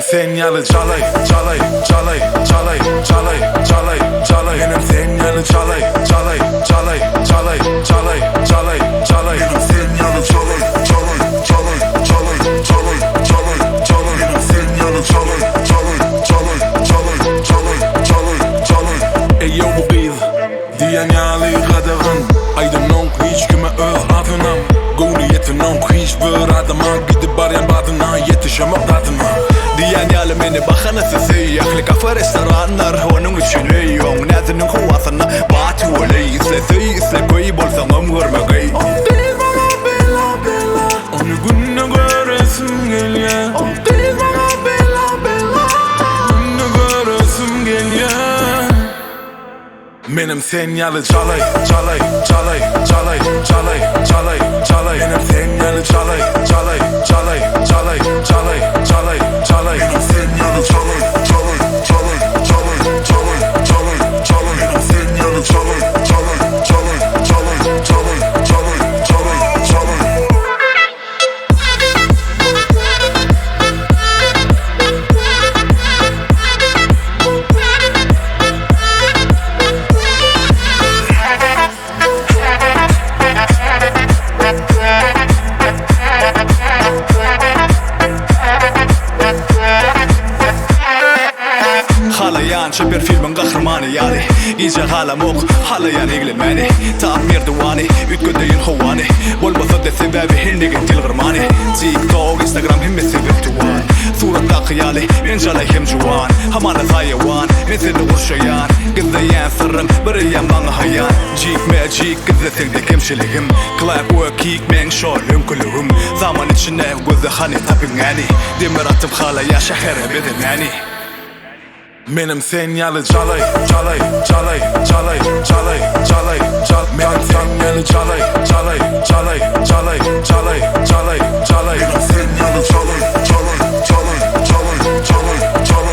Menem sen ýaly jalaý, jalaý, jalaý, jalaý, jalaý, jalaý, jalaý. Menem sen ýaly jalaý, jalaý, jalaý, jalaý, jalaý, jalaý, jalaý. Menem sen ýaly jalaý, jalaý, jalaý, jalaý, jalaý, jalaý, jalaý. Menem sen ýaly jalaý, jalaý, jalaý, jalaý, jalaý, jalaý, jalaý. Eý bu gyz diýen ýaly gadagan Aýdanok hiç kime öz adynam Göwni ýetenok hiç bir adama Gidip barýan badyna ýetişemok dadyna Diýen ýaly meni bahanasy söý Ähli kafe restoranlar onuň üçin öý Oň näziniň howasyna bat weleý Isle söý isle köý bolsaňam görmegeý Ol gyz maňa bela bela Ony günde göresim gelýä Ol gyz maňa bela bela Günde göresim gelýä Menem sen ýaly jalaý, jalaý, jalaý, jalaý, jalaý, jalaý, jalaý. Menem sen ýaly jalaý, jalaý, jalaý, jalaý, jalaý, jalaý, jalaý. Menem sen ýaly jalaý, jalaý, jalaý, jalaý, jalaý, jalaý, jalaý. Menem sen ýaly jalaý, jalaý, jalaý, jalaý, jalaý, jalaý, jalaý, jalaý. Halaýan çeper filmiň gahrymany ýaly Gije galamok, halaýan eglenmäni Tap merdiwany, üýtgedeýin howany Bolmasa-da sebäbi hennegin ýylgyrmany Tik-tok, instagram hemmesi wirtual Suratdaky ýaly men jalaý hem juwan Hamana saýawan, men seni gurşaýan Gizleýän syrym, bir eýýäm maňa haýan Jikme-jik gizleseň-de kemçiligim Clap we kick meň şol öňküligim Zaman içinde gözle hany tapyňäni Demir atym halaýa şähere bezemäni. Menem sen ýaly jalaý, jalaý, jalaý, jalaý, jalaý, jalaý, jal. Menem sen ýaly jalaý, jalaý, jalaý, jalaý, jalaý, jalaý, jalaý. Menem sen ýaly jalaý, jalaý, jalaý, jalaý, jalaý, jalaý.